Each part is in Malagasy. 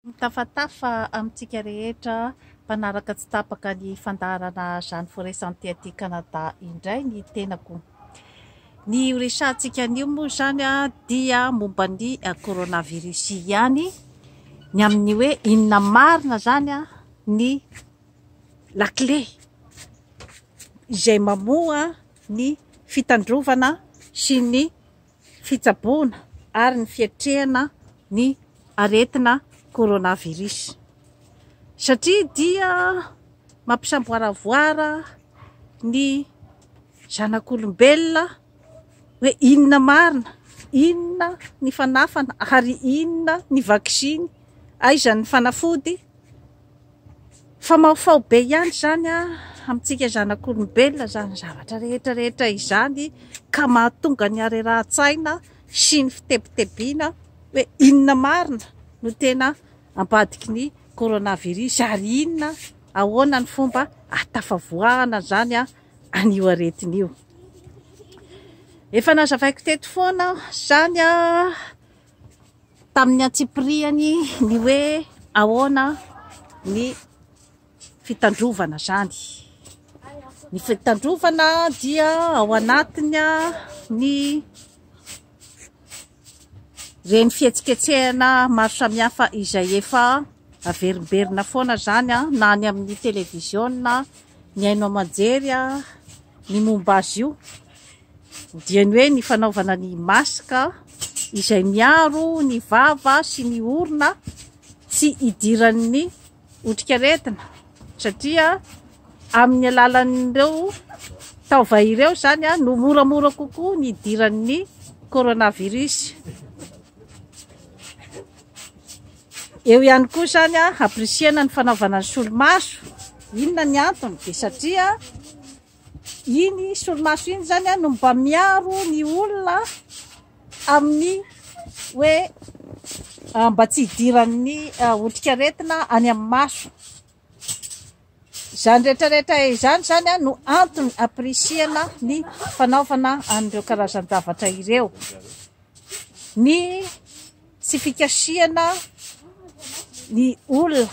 Mitafatafa amintsika rehetra mpanaraka tsy tapaka ny fandaharana Jeanne Forêt Santé aty Canada indray ny tenako. Ny ho resahantsika anio moa izany dia momba ny coronavirus ihany, ny amin'ny hoe inona marina izany ny lakile izay mamoha ny fitandrovana sy ny fitsaboana ary ny fiatrehana ny aretina coronavirus. Satria dia mampisamboaravoara ny zanak'olombelona hoe inona marina, inona ny fanafana ary inona ny vaksiny, aiza ny fanafody. Fa maofaho be ihany izany amintsika zanak'olombelona izany zavatra rehetra rehetra izany ka mahatonga ny harerahan-tsaina sy ny fitebitebiana hoe inona marina no tena ambadiky ny coronavirus ary inona, ahoana ny fomba ahatafavoahana izany an'io aretina io. Efa nazavaiko teto foana izany tamin'ny antsipiriany ny hoe ahoana ny fitandrovana izany. Ny fitandrovana dia ao anatiny ny ireny fihetsiketsehana maro samihafa izay efa averimberina foana izany na any amin'ny televiziona, ny haino aman-jery, ny momba azy io. Dia ny hoe ny fanaovana ny masque izay miaro ny vava sy ny orona tsy hidiran'ny otrikaretina satria amin'ny alalan'ireo taova ireo izany no moramora kokoa ny hidiran'ny coronavirus. Eo ihany koa izany hampirisihana ny fanaovana ny solomaso. Inona ny antony? Dia satria Iny solomaso iny zany no mba miaro ny olona amin'ny hoe mba tsy hidiran'ny otrikaretina any amin'ny maso. Izany rehetrarehetra izany zany no antony ampirisihana ny fanaovana an'ireo karazan-javatra ireo. Ny tsy fikasihana ny olona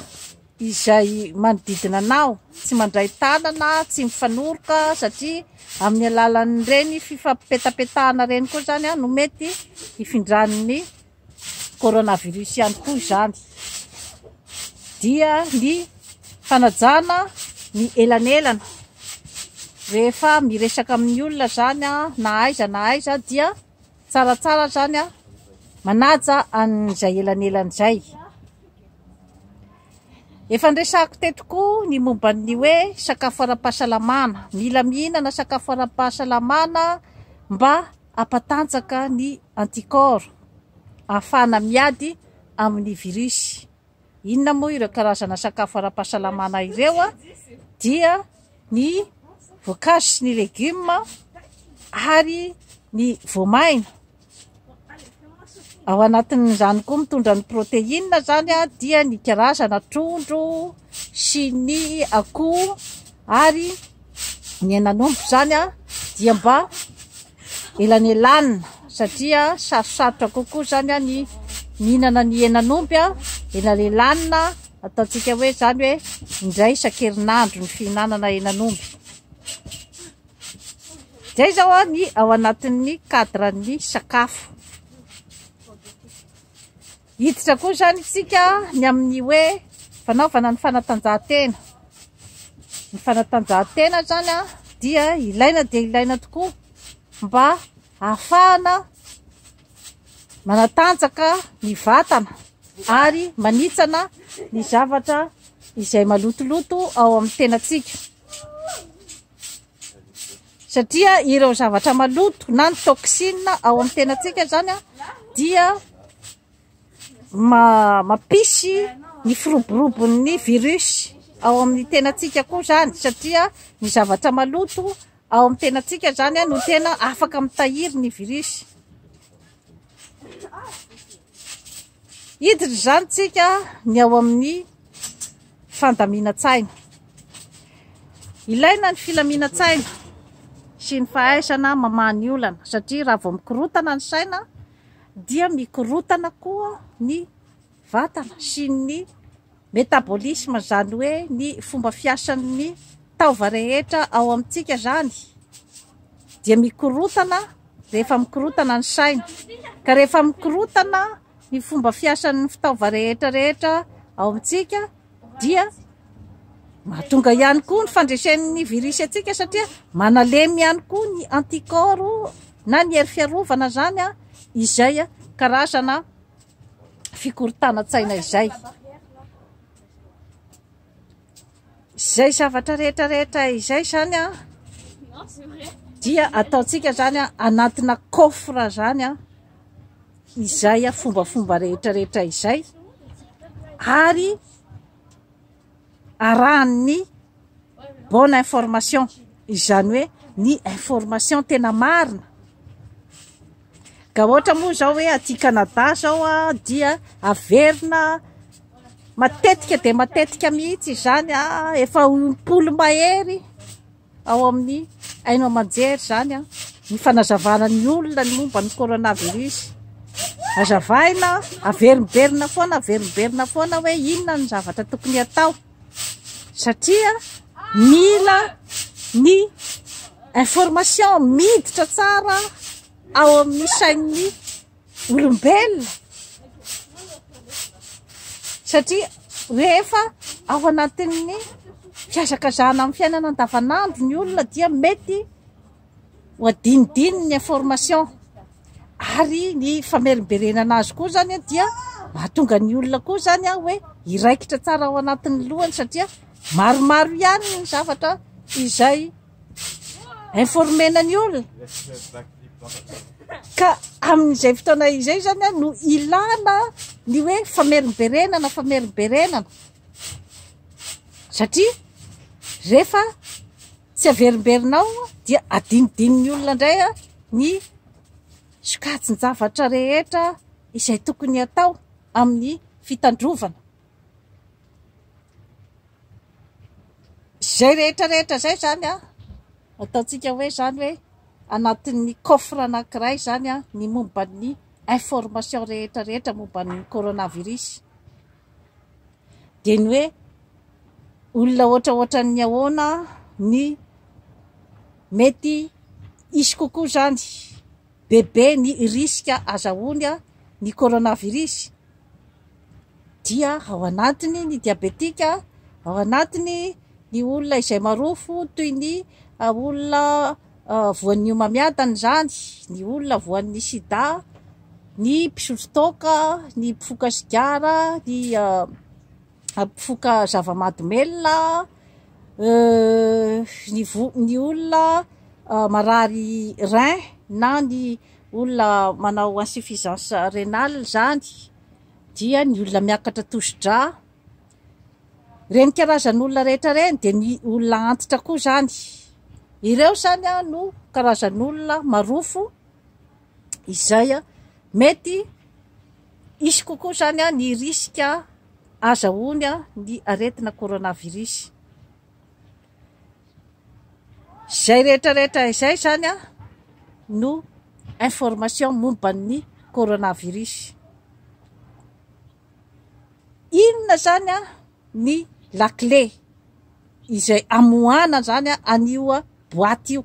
izay manodidina anao, tsy mandray tanana, tsy mifanoroka satria amin'ny alalan'ireny fifampipetapetahana ireny koa izany no mety hifindran'ny coronavirus ihany koa izany. Dia ny fanajana ny elanelana rehefa miresaka amin'ny olona izany na aiza na aiza dia tsaratsara izany manaja an'izay elanelana izay. Efa niresahako teto koa ny momba ny hoe sakafo ara-pahasalamana. Mila mihinana sakafo ara-pahasalamana mba hampatanjaka ny anticorps ahafahana miady amin'ny virus. Inona moa ireo karazana sakafo ara-pahasalamana ireo? Dia ny voankazo sy ny legioma ary ny voamaina. Ao anatin'izany koa mitondra ny protéine izany dia ny karazana trondro sy ny akoho ary ny henan'omby izany dia mba elanelanina satria sarosarotra kokoa izany ny mihinana ny henan'omby, elanelanina ataontsika hoe izany hoe indray isan-kerinandro ny fihinanana henan'omby. Zay zao ny ao anatin'ny cadre ny sakafo. Hiditra koa izany isika ny amin'ny hoe fanaovana ny fanatanjahantena. Ny fanatanjahantena izany dia ilaina dia ilaina tokoa mba ahafahana manatanjaka ny vatana ary manitsana ny zavatra izay malotoloto ao amin'ny tenantsika. Satria ireo zavatra maloto na ny toxine ao amin'ny tenantsika izany dia mampisy ny firoborobon'ny virus ao amin'ny tenantsika koa izany satria ny zavatra maloto ao amin'ny tenantsika izany no tena afaka mitahiry ny virus. Hiditra izany tsika ny ao amin'ny fandaminan-tsaina. Ilaina ny filaminan-tsaina sy ny fahaizana mamaha ny olana satria raha vao mikorotana ny saina dia mikorotana koa ny. vatana sy ny metabolisme, izany hoe ny fomba fiasan'ny taova rehetra ao amintsika izany dia mikorotana rehefa mikorotana ny saina. Ka rehefa mikorotana ny fomba fiasan'ny fitaova rehetra rehetra ao amintsika dia mahatonga ihany koa ny fandresen'ny virus antsika satria manalemy ihany koa ny anticorps na ny hery fiarovana izany izay karazana fikorontanan-tsaina izay. Izay zavatra rehetra rehetra izay izany dia ataontsika izany anatina coffre izany izay fombafomba rehetra rehetra izay ary arahan'ny bonne information, izany hoe ny information tena marina. Ka ohatra moa izao hoe aty Canada izao dia averina matetika dia matetika mihitsy izany efa ho im-polo mahery ao amin'ny haino aman-jery izany ny fanazavana ny olona ny momba ny coronavirus. Hazavaina, averimberina foana, averimberina foana hoe inona ny zavatra tokony hatao satria mila ny information miditra tsara ao amin'ny sain'ny olombelona satria rehefa ao anatin'ny fihazakazahana amin'ny fiainana andavanandro ny olona dia mety ho adinodino ny information ary ny famerimberenana azy koa zany dia mahatonga ny olona koa zany hoe hiraikitra tsara ao anatin'ny lohany satria maromaro ihany ny zavatra izay informena ny olona. Ka amin'izay fotoana izay zany no ilana ny hoe famerimberenana, famerimberenana. Satria rehefa tsy averimberinao dia adinodinon'ny olona indray ny sokajin-javatra rehetra izay tokony hatao amin'ny fitandrovana. Izay rehetra rehetra izay izany an, ataontsika hoe izany hoe anatin'ny coffre anankiray izany an, ny momba ny information rehetra rehetra momba ny coronavirus. Dia ny hoe olona ohatraohatran'ny ahoana ny mety hisy kokoa izany, bebe ny risque azahoany ny coronavirus. Dia ao anatiny ny diabetika, ao anatiny ny olona izay marofo toy ny olona voan'ny homamiadana izany, ny olona voan'ny sida, ny mpisotro toaka, ny mpifoka sigara, ny mpifoka zava-mahadomelina, ny vo-, ny olona marary rein na ny olona manao insuffisance rénale izany dia ny olona miakatra tosi-drà, ireny karazan'olona rehetra ireny dia ny olona antitra koa izany, ireo izany no karazan'olona marofo izay mety hisy kokoa izany ny risque azahoany ny aretina coronavirus. Izay rehetra rehetra izay izany no information momba ny coronavirus. Inona izany ny lakile izay amoahana izany an'io boaty io?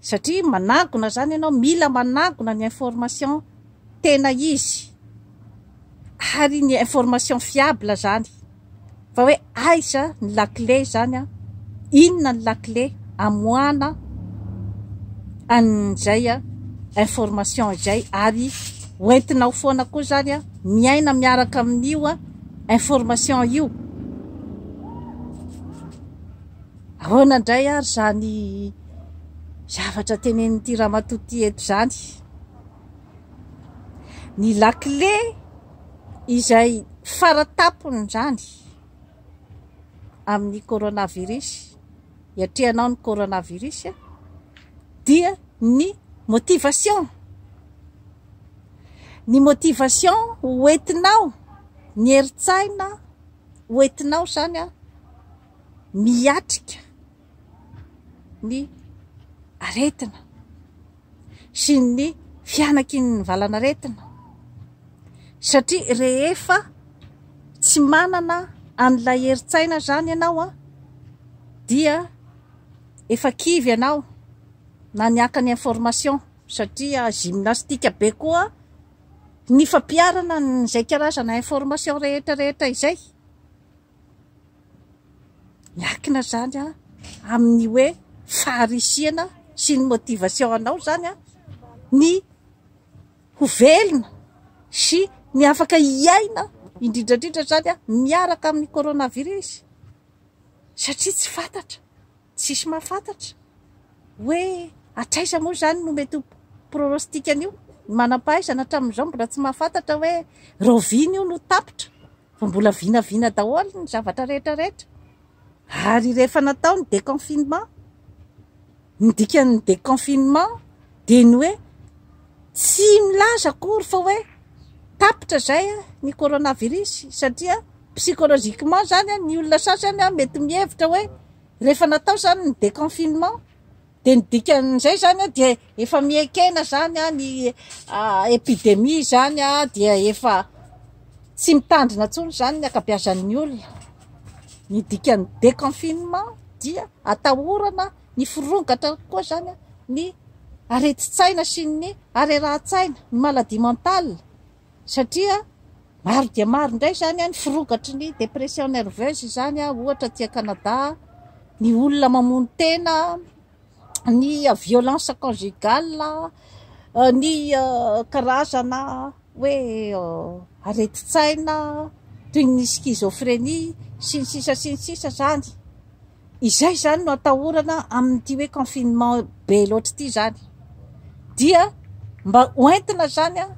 Satria manangona izany ianao, mila manangona ny information tena izy ary ny information fiable izany fa hoe aiza ny lakile izany an, inona ny lakile amoahana an'izay information izay ary hoentinao foana koa izany an, miaina miaraka amin'io information io. Ahoana indray ary izany zavatra tenenin'ity ramatoa ity eto izany? Ny lakile izay faratapony izany amin'ny coronavirus, hiatrehanao ny coronavirus dia ny motivation. Ny motivation hoentinao, ny herin-tsaina hoentinao izany an. miatrika ny aretina sy ny fihanakin'ny valanaretina. Satria rehefa tsy manana an'ilay herin-tsaina izany ianao an, dia efa kivy ianao na ny haka ny information satria gymnastique be koa ny fampiharana an'izay karazana information rehetra rehetra izay. Miankina izany amin'ny hoe faharisihana sy ny motivation anao izany ny ho velona sy ny afaka hiaina indrindra indrindra izany miaraka amin'ny coronavirus satria tsy fantatra, tsisy mahafantatra hoe hatraiza moa izany no mety ho pronostic an'io, ny manam-pahaizana hatramin'izao mbola tsy mahafantatra hoe rahoviana io no tapitra fa mbola vinavina daholo ny zavatra rehetra rehetra ary rehefa natao ny déconfinement, ny dikan'ny déconfinement dia ny hoe tsy milaza akory fa hoe tapitra izay ny coronavirus satria psychologiquement izany ny olona sasany mety mihevitra hoe rehefa natao izany ny déconfinement dia ny dikan'izay izany dia efa miekena izany ny épidémie izany dia efa tsy mitandrina intsony izany ny ankabeazan'ny olona. Ny dikan'ny déconfinement dia atahorana ny firongatra koa izany ny aretin-tsaina sy ny harerahan-tsaina, ny maladie mentale satria maro dia maro indray izany ny firongatry ny dépression nerveuse izany ohatra aty Canada, ny olona mamono tena, ny violence conjugale, ny karazana hoe aretin-tsaina toy ny schizophrénie sy ny sisa sy ny sisa izany. Izay izany no atahorana amin'ity hoe confinement be loatra ity izany. Dia mba hoentina izany an,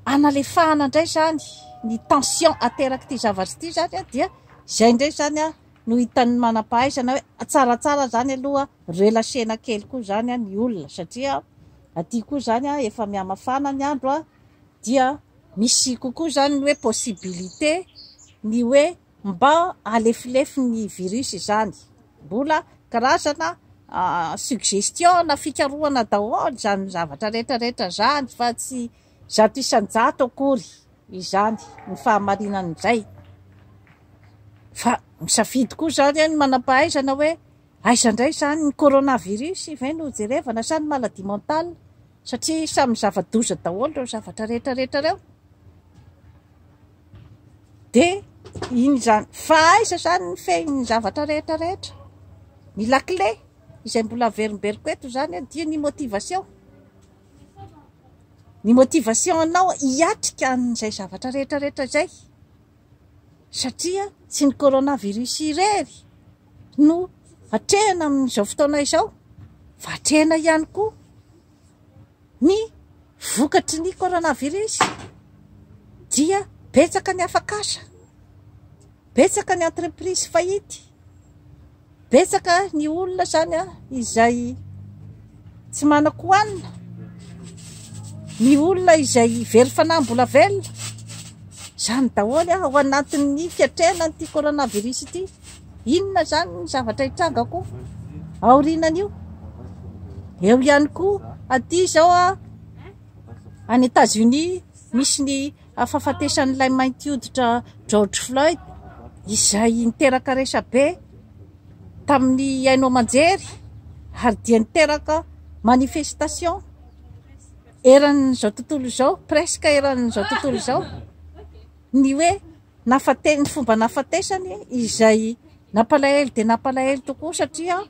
hanalefahana indray izany ny tension aterak'ity zavatra ity izany an, dia izay indray izany an no hitan'ny manam-pahaizana hoe tsaratsara izany aloha relâcher-na kely koa izany an ny olona satria aty koa izany an efa mihamafana ny andro an, dia misy kokoa izany ny hoe possibilité ny hoe mba alefilefy ny virus izany. Mbola karazana suggestion na fikarohana daholo izany zavatra rehetra rehetra izany fa tsy 100% akory izany ny fahamarinan'izay. Fa misafidy koa izany ny manam-pahaizana hoe aiza indray izany ny coronavirus ve no jerevana sa ny maladie mentale satria samy zava-doza daholo ireo zavatra rehetra rehetra ireo. Dia iny izany, fa aiza izany ny fehin'ny zavatra rehetra rehetra? Ny lakile izay mbola averimberiko eto izany dia ny motivation. Ny motivation anao hiatrika an'izay zavatra rehetra rehetra izay. Satria tsy ny coronavirus irery no atrehina amin'izao fotoana izao fa atrehina ihany koa ny vokatry ny coronavirus dia betsaka ny afak'asa, betsaka ny entreprise fahity, betsaka ny olona izany izay tsy manan-kohanina, ny olona izay very fanahy mbola velona, izany daholo ao anatin'ny fiatrehana an'ity coronavirus ity. Inona izany ny zavatra hitranga koa aorianan'io? Eo ihany koa aty izao any Etats-Unis misy ny fahafatesan'ilay mainty hoditra George Floyd izay niteraka resabe tamin'ny haino aman-jery ary dia niteraka manifestation eran'izao tontolo izao, presque eran'izao tontolo izao ny hoe nafate-, ny fomba nahafatesany izay nampalahelo dia nampalahelo tokoa satria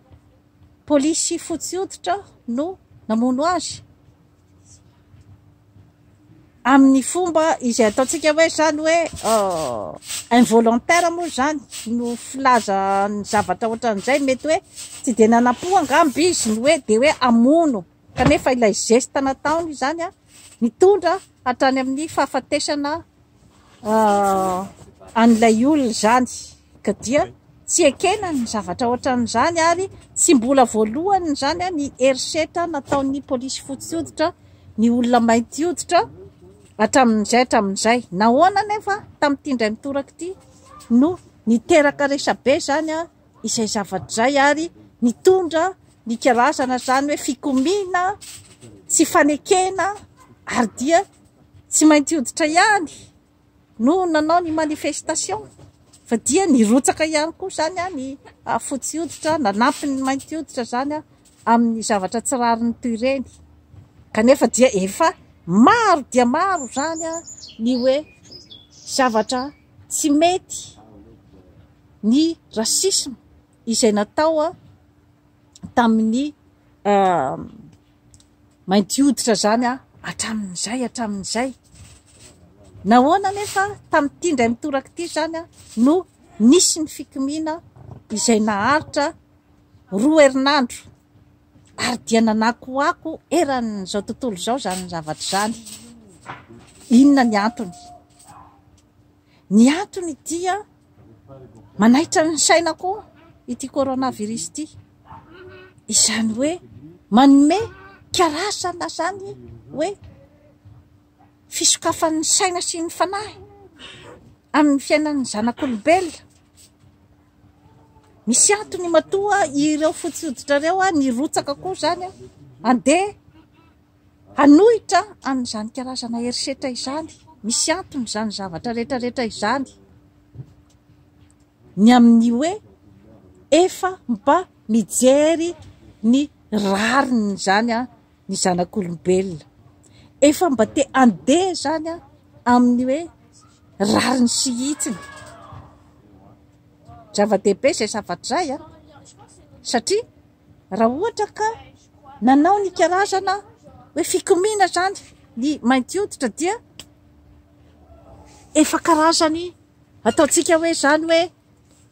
polisy fotsy hoditra no namono azy amin'ny fomba izay ataontsika hoe izany hoe involontaire moa izany no filaza ny zavatra ohatran'izay, mety hoe tsy dia nanam-po angamba izy ny hoe dia hoe hamono kanefa ilay geste nataony izany nitondra hatrany amin'ny fahafatesana an'ilay olona izany ka dia tsy ekena ny zavatra ohatran'izany ary tsy mbola voalohany izany ny herisetra nataon'ny polisy fotsy hoditra ny olona mainty hoditra hatramin'izay hatramin'izay. Nahoana anefa tamin'ity indray mitoraka ity no niteraka resabe izany izay zavatra izay ary nitondra ny karazana izany hoe fikomiana, tsy fanekena ary dia. tsy mainty hoditra ihany no nanao ny manifestation fa dia nirotsaka ihany koa izany ny fotsy hoditra nanampy ny mainty hoditra izany amin'ny zavatra tsy rariny toy ireny. Kanefa dia efa maro dia maro izany ny hoe zavatra tsy mety ny racisme izay natao tamin'ny mainty hoditra izany hatramin'izay hatramin'izay. Nahoana anefa tamin'ity indray mitoraka ity izany no nisy ny fikomiana izay naharitra 2 herinandro ary dia nanakoako eran'izao tontolo izao izany zavatra izany. Inona ny antony? Ny antony dia manaitra ny saina koa ity coronavirus ity. Izany hoe manome karazana izany hoe fisokafan'ny saina sy ny fanahy amin'ny fiainan'ny zanak'olombelona. Misy antony matoa ireo fotsy hoditra ireo nirotsaka koa izany handeha hanohitra an'izany karazana herisetra izany. Misy antony izany zavatra rehetra rehetra izany. Ny amin'ny hoe efa mba mijery ny rariny izany ny zanak'olombelona. Efa mba te handeha izany amin'ny hoe rariny sy hitsiny. Zava-dehibe izay zavatra izay satria raha ohatra ka nanao ny karazana hoe fikomiana izany ny mainty hoditra dia efa karazany ataontsika hoe izany hoe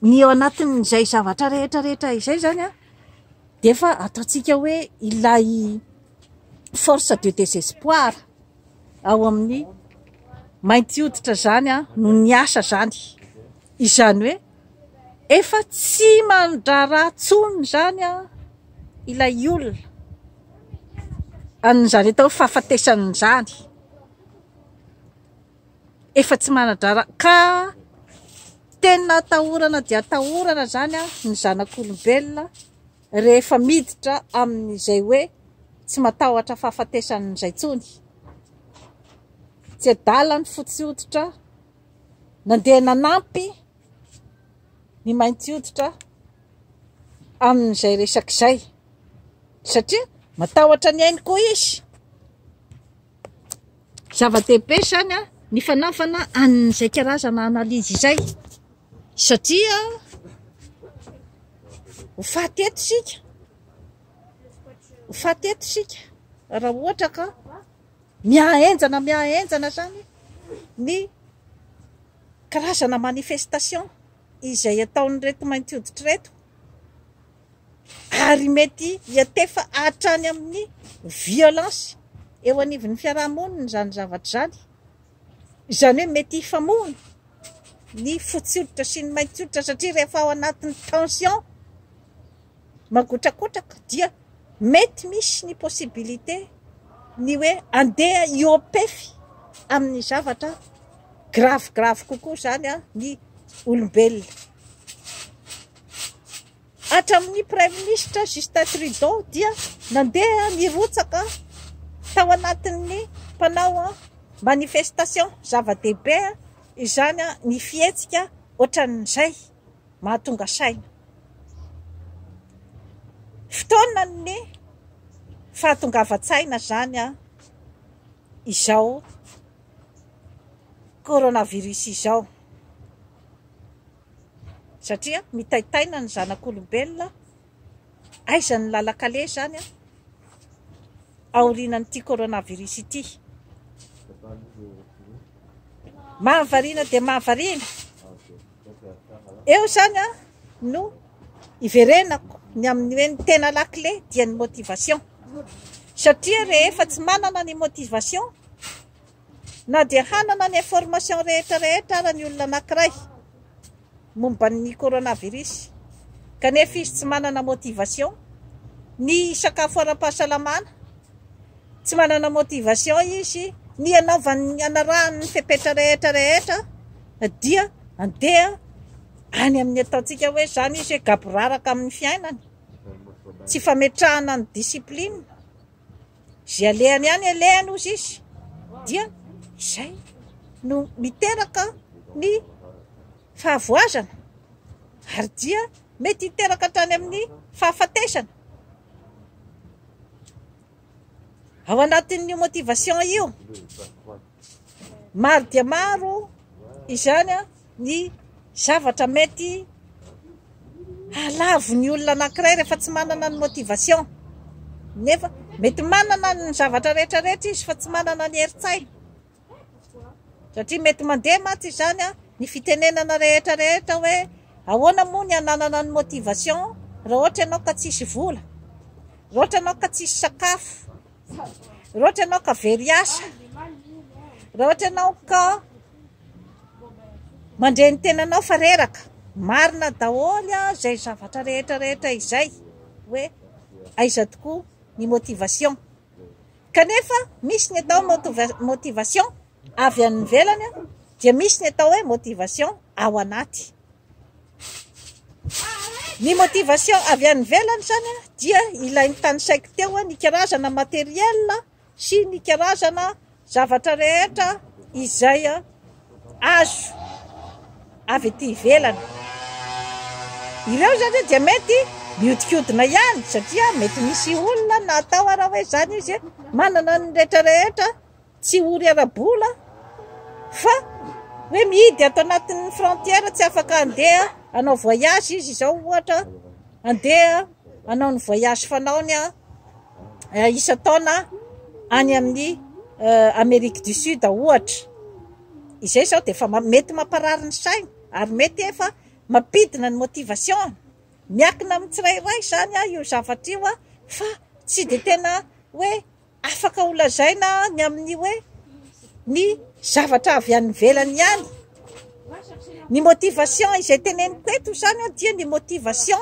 ny eo anatin'izay zavatra rehetra rehetra izay izany dia efa ataontsika hoe ilay force de désespoir ao amin'ny mainty hoditra izany no niasa izany. Izany hoe efa tsy mandraharaha intsony izany ilay olona an'izany atao hoe fahafatesana izany. Efa tsy manan-draharaha ka tena atahorana dia atahorana izany ny zanak'olombelona rehefa miditra amin'izay hoe tsy matahotra fahafatesana izay intsony. Tsy adala ny fotsy hoditra nandeha nanampy ny mainty hoditra amin'izay resaka izay satria matahotra ny ainy koa izy. Zava-dehibe izany ny fanaovana an'izay karazana analyse izay satria ho faty eto isika, ho faty eto isika raha ohatra ka mihahenjana mihahenjana izany ny karazana manifestation izay ataon'ireto mainty hoditra ireto. Ary mety hiantefa hatrany amin'ny violence eo anivon'ny fiarahamonina izany zavatra izany. Izany hoe mety hifamono ny fotsy hoditra sy ny mainty hoditra satria rehefa ao anatin'ny tension mangotrakotraka dia mety misy ny possibilité ny hoe andeha hihoa-pefy amin'ny zavatra grave grave kokoa izany ny olombelona. Hatramin'ny Praiminisitra Justin Trudeau dia nandeha nirotsaka tao anatin'ny mpanao manifestation. Zava-dehibe izany ny fihetsika ohatran'izay mahatonga saina. Fotoanan'ny fahatongavan-tsaina izany izao coronavirus izao. Satria mitaitaina ny zanak'olombelona, aiza ny lalan-kaleha izany an, aorianan'ity coronavirus ity. Mahavariana dia mahavariana. Eo izany an, no iverenako ny amin'ny hoe ny tena lakile dia ny motivation. Satria rehefa tsy manana ny motivation, Na dia hanana ny information rehetra rehetra ara ny olona anakiray momba ny coronavirus kanefa izy tsy manana motivation ny hisakafo ara-pahasalamana, tsy manana motivation izy ny hanaovany ny hanarahany ny fepetra rehetra rehetra dia andeha any amin'ny ataontsika hoe izany izy hoe gaboraraka amin'ny fiainany, tsy fametrahana ny discipline. Izay alehany ihany alehany hozy izy dia Izay no miteraka ny fahavoazana ary dia mety hiteraka hatrany amin'ny fahafatesana. Ao anatin'io motivation io, maro dia maro izany ny zavatra mety hahalavo ny olona anankiray rehefa tsy manana ny motivation. Nefa mety manana ny zavatra rehetra rehetra izy fa tsy manana ny herin-tsaina. Satria mety mandeha mantsy izany ny fitenenana rehetra rehetra hoe ahoana moa ny hananana ny motivation raha ohatra ianao ka tsisy vola, raha ohatra ianao ka tsisy sakafo, raha ohatra ianao ka very asa, raha ohatra ianao ka mandre ny tenanao fa reraka. Marina daholo izay zavatra rehetra rehetra izay hoe aiza tokoa ny motivation. Kanefa misy ny atao motivation avy any ivelany dia misy ny atao hoe motivation ao anaty. Ny motivation avy any ivelany izany dia ilay notanisaiko teo ny karazana matériel sy ny karazana zavatra rehetra izay azo avy aty ivelany. Ireo izany dia mety mihodinkodina ihany satria mety misy olona na atao ara hoe izany izy manana ny rehetra rehetra, tsy ory ara-bola fa hoe mihidy ato anatin'ny frontière, tsy afaka handeha hanao voyage izy izao ohatra, handeha hanao ny voyage fanaony isan-taona any amin'ny Amérique du Sud ohatra. Izay izao dia efa mety mamparary ny saina ary mety efa mampidina ny motivation. Miankina amin'ny tsirairay izany io zavatra io fa tsy dia tena hoe afaka ho lazaina ny amin'ny hoe ny zavatra avy any ivelany ihany. Ny motivation izay teneniko eto izany dia ny motivation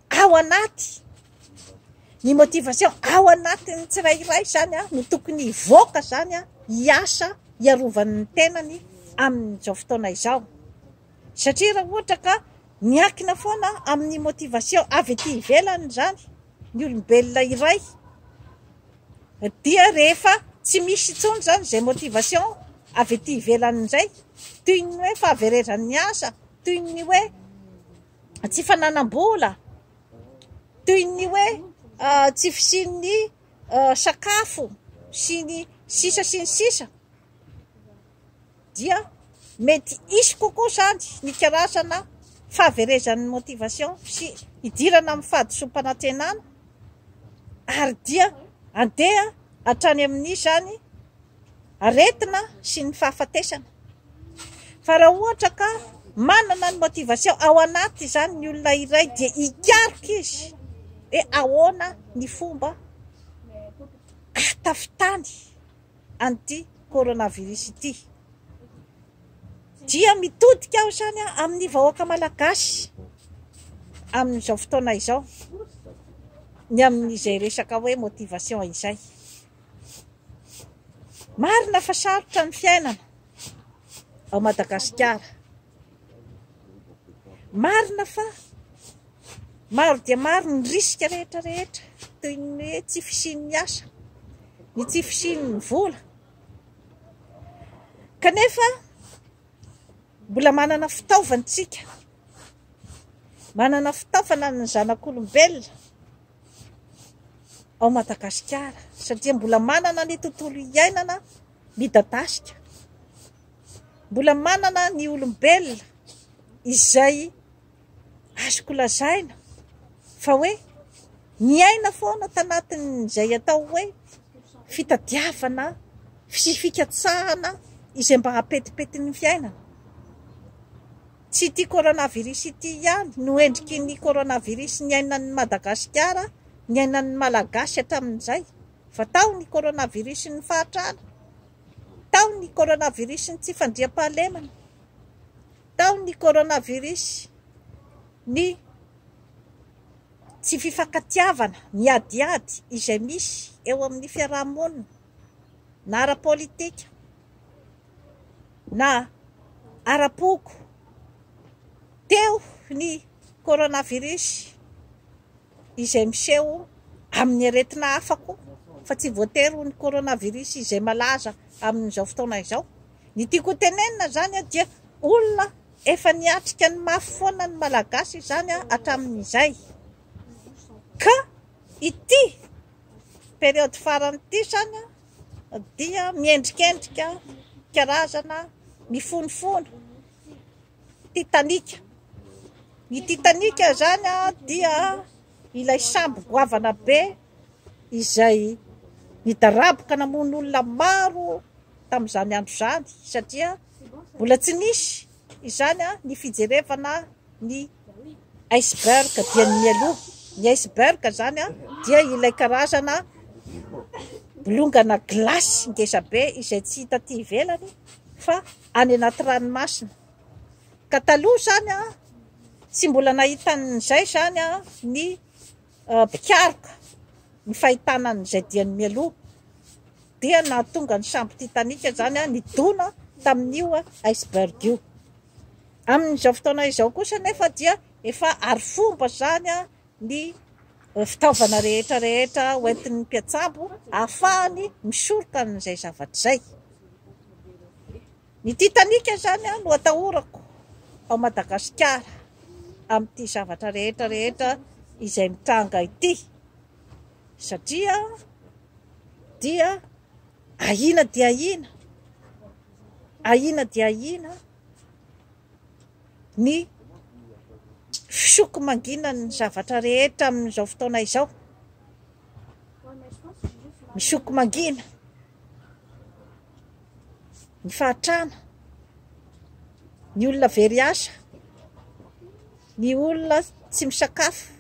ao anaty. Ny motivation ao anatin'ny tsirairay izany no tokony hivoaka izany hiasa hiarovany ny tenany amin'izao fotoana izao. Satria raha ohatra ka miankina foana amin'ny motivation avy ety ivelany izany ny olombelona iray dia rehefa tsy misy intsony izany izay motivation avy ety ivelany izay, toy ny hoe fahaverezan'ny asa, toy ny hoe tsy fananam-bola, toy ny hoe tsy fisian'ny sakafo sy ny sisa sy ny sisa dia mety hisy kokoa izany ny karazana fahaverezan'ny motivation sy hidirana amin'ny fahadisoam-panantenana ary dia andeha hatrany amin'izany aretina sy ny fahafatesana. Fa raha ohatra ka manana ny motivation ao anaty izany ny olona iray dia hikaroka izy hoe ahoana ny fomba ahatafitany an'ity coronavirus ity. Dia mitodika aho izany amin'ny vahoaka malagasy amin'izao fotoana izao ny amin'izay resaka hoe motivation izay. Marina fa sarotra ny fiainana ao Madagasikara. Marina fa maro dia maro ny risque rehetra rehetra toy ny hoe tsy fisian'ny asa, ny tsy fisian'ny vola. Kanefa mbola manana fitaovana isika, manana fitaovana ny zanak'olombelona. ao Madagasikara satria mbola manana ny tontolo iainana midadasika, mbola manana ny olombelona izay azoko lazaina fa hoe niaina foana tanatin'izay atao hoe fitadiavana sy fikatsahana izay mba hampetipety ny fiainana. Tsy ity coronavirus ity ihany no endriky ny coronavirus niainan'i Madagasikara, niainan'ny Malagasy hatramin'izay, fa tao ny coronavirus-n'ny fahantrana, tao ny coronavirus-n'ny tsy fandriampahalemana, tao ny coronavirus ny tsy fifankatiavana, ny adiady izay misy eo amin'ny fiaraha-monina na ara-politika. na ara-poko teo ny coronavirus izay miseho amin'ny aretina hafa koa fa tsy voatery ho ny coronavirus izay malaza amin'izao fotoana izao. Ny tiako ho tenenina izany dia olona efa niatrika ny mafy foana ny Malagasy izany hatramin'izay. Ka ity période farany ity izany dia miendrikendrika karazana mifonofono Titanic. Ny Titanic izany dia ilay sambo goavana be izay nidaraboka namono olona maro tamin'izany andro izany satria mbola tsy nisy izany ny fijerevana ny iceberg dia ny mialoha. Ny iceberg izany dia ilay karazana bolongana glace ngeza be izay tsy hita aty ivelany fa any anaty ranomasina. Ka taloha izany tsy mbola nahita an'izay izany ny mpikaroka ny fahitana an'izay diany mialoha. Dia nahatonga ny sambo Titanic izany nidona tamin'io iceberg io. Amin'izao fotoana izao kosa anefa dia efa arifomba izany ny fitaovana rehetra rehetra hoentin'ny mpiatsambo ahafahany misoroka an'izay zavatra izay. Ny Titanic izany no atahorako ao Madagasikara amin'ity zavatra rehetra rehetra izay mitranga ity satria dia ahiana dia ahiana, ahiana dia ahiana ny fisoko manginan'ny zavatra rehetra amin'izao fotoana izao. Misoko mangina ny fahatrana, ny olona very asa, ny olona tsy misakafo,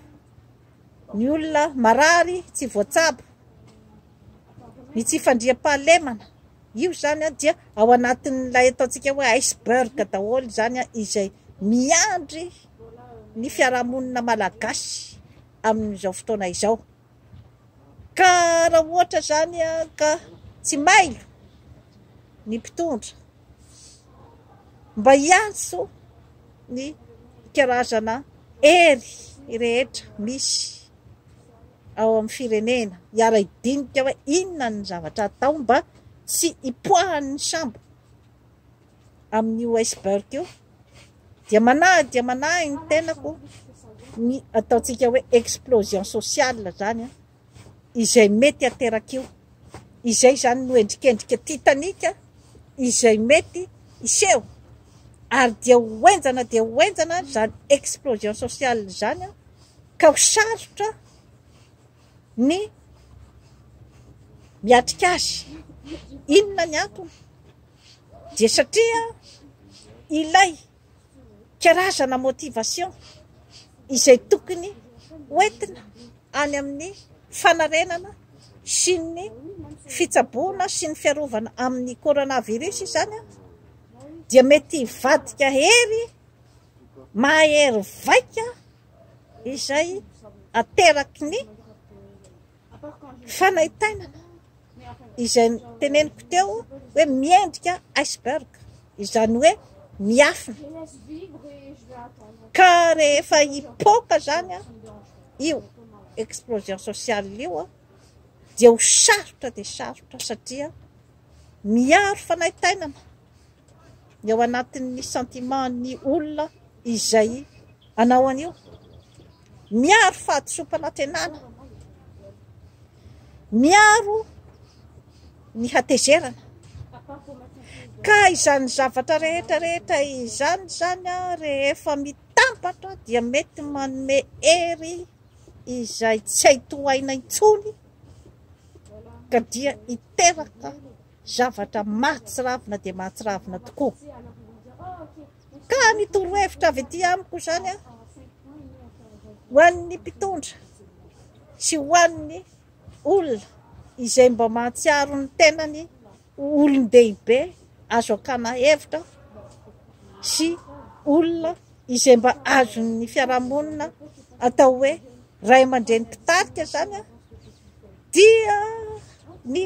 ny olona marary tsy voatsabo, ny tsy fandriampahalemana. Io izany dia ao anatin'ilay ataontsika hoe iceberg daholo izany izay miandry ny fiarahamonina malagasy amin'izao fotoana izao. Ka raha ohatra izany ka tsy mailo ny mpitondra mba hiantso ny karazana hery rehetra misy ao amin'ny firenena, hiara-hidinika hoe inona ny zavatra atao mba tsy hipoahan'ny sambo amin'io iceberg io, dia manahy dia manahy ny tenako ny ataontsika hoe explosion sociale izany izay mety aterak'io, izay izany no endrikendrika Titanic izay mety hiseho ary dia ho henjana dia ho henjana izany explosion sociale izany ka ho sarotra ny miatrika azy. Inona ny antony? Dia satria ilay karazana motivation izay tokony hoentina any amin'ny fanarenana sy ny fitsaboana sy ny fiarovana amin'ny coronavirus izany dia mety hivadika hery mahery vaika izay ateraky ny fanaintainana izay teneniko teo hoe miendrika iceberg, izany hoe miafina. Ka rehefa hipoaka izany io explosion sociale io dia ho sarotra dia sarotra satria miaro fanaintainana ny ao anatin'ny sentiment-n'ny olona izay hanao an'io. Miaro fahadisoam-panantenana, miaro ny hatezerana. Ka izany zavatra rehetra rehetra izany izany rehefa mitambatra dia mety manome hery izay tsy hay tohaina intsony ka dia hiteraka zavatra mahatsiravina dia mahatsiravina tokoa. Ka ny torohevitra avy aty amiko izany an, ho an'ny mpitondra sy ho an'ny olona izay mba mahatsiaro ny tenany ho olon-dehibe azo akana hevitra sy olona izay mba azon'ny fiarahamonina atao hoe ray aman-dreny mpitarika izany an, dia ny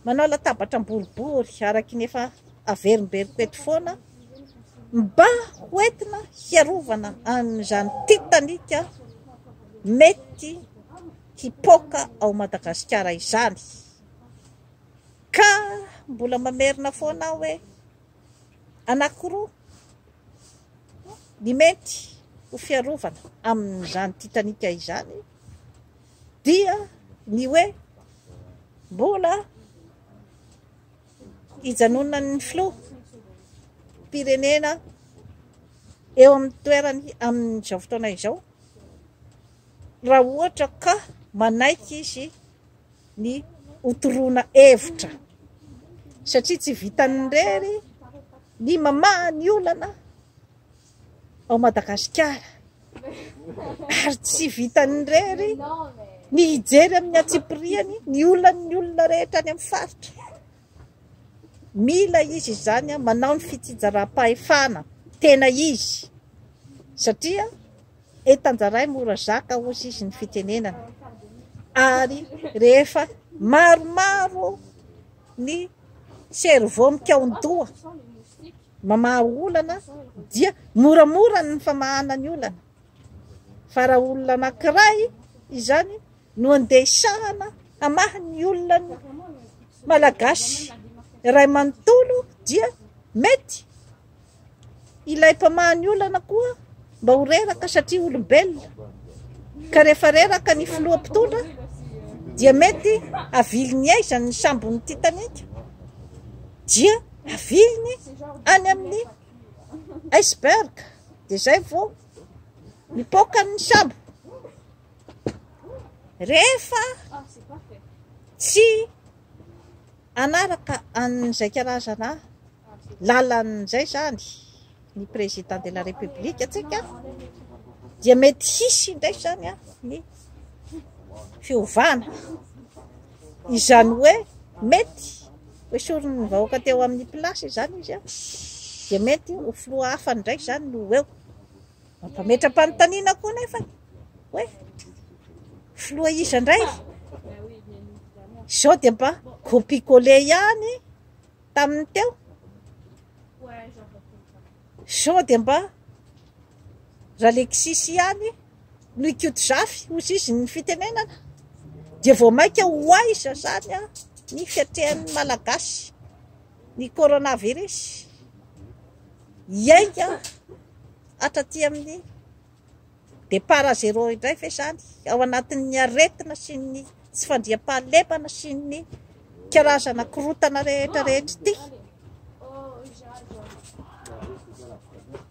Manao latabatra boribory araka ny efa averimberiko eto foana mba hoentina hiarovana an'izany Titanic mety hipoaka ao Madagasikara izany. Ka mbola mamerina foana aho hoe anankiroa ny mety ho fiarovana amin'izany Titanic izany dia ny hoe mbola hijanonan'ny filoham-pirenena eo amin'ny toerany amin'izao fotoana izao raha ohatra ka manaiky izy ny hotoroana hevitra satria tsy vitan'ny irery ny mamaha ny olana ao Madagasikara ary tsy vitan'ny irery ny hijery amin'ny antsipiriany ny olan'ny olona rehetra any amin'ny faritra. Mila izy izany manao ny fitsinjaram-pahefana tena izy satria entan-jaray mora zaka hozy izy ny fitenenana ary rehefa maromaro ny cerveau mikaon-doha mamaha olana dia moramora ny famahana ny olana fa raha olona anankiray izany no andeha hisahana hamaha ny olona malagasy iray manontolo dia mety ilay mpamaha ny olana koa mba ho reraka satria olombelona ka rehefa reraka ny filoha mpitondra dia mety aviliny aiza ny sambon'ny Titanic dia aviliny any amin'ny iceberg dia izay vao mipoaka ny sambo. Rehefa tsy hanaraka an'izay karazana lalan'izay izany ny président de la république antsika dia mety hisy indray izany ny fiovana. Izany hoe mety ho esorin'ny vahoaka teo amin'ny place izany izy dia mety ho filoha hafa indray izany no ho eo. Mampametra-panontaniana koa nefa hoe filoha iza indray? Izao dia mba copie-coller ihany tamin'ny teo. Izao dia mba Ralexis ihany no Ikotozafy, hoy izy ny fitenenana. Dia vao mainka ho aiza izany ny fiatrehan'ny Malagasy ny coronavirus. Hiainga hatraty amin'ny départ à zéro indray ve izany ao anatin'ny aretina sy ny tsy fandriampahalemana sy ny karazana korontana rehetra rehetra ity?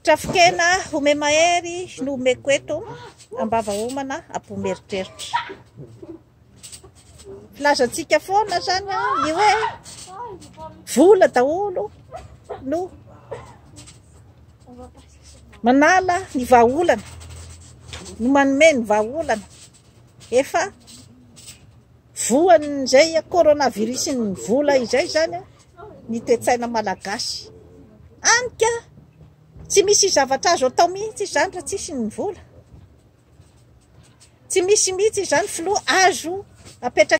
Trafikena ome-mahery no omeko eto ambava homana am-po mieritreritra. Filazantsika foana izany ny hoe vola daholo no manala ny vahaolana, no manome ny vahaolana. Efa voan'izay coronavirus ny vola izay izany ny toe-tsaina malagasy. Any ka tsy misy zavatra azo atao mihitsy izany raha tsisy ny vola. Tsy misy mihitsy izany filoha azo apetraka.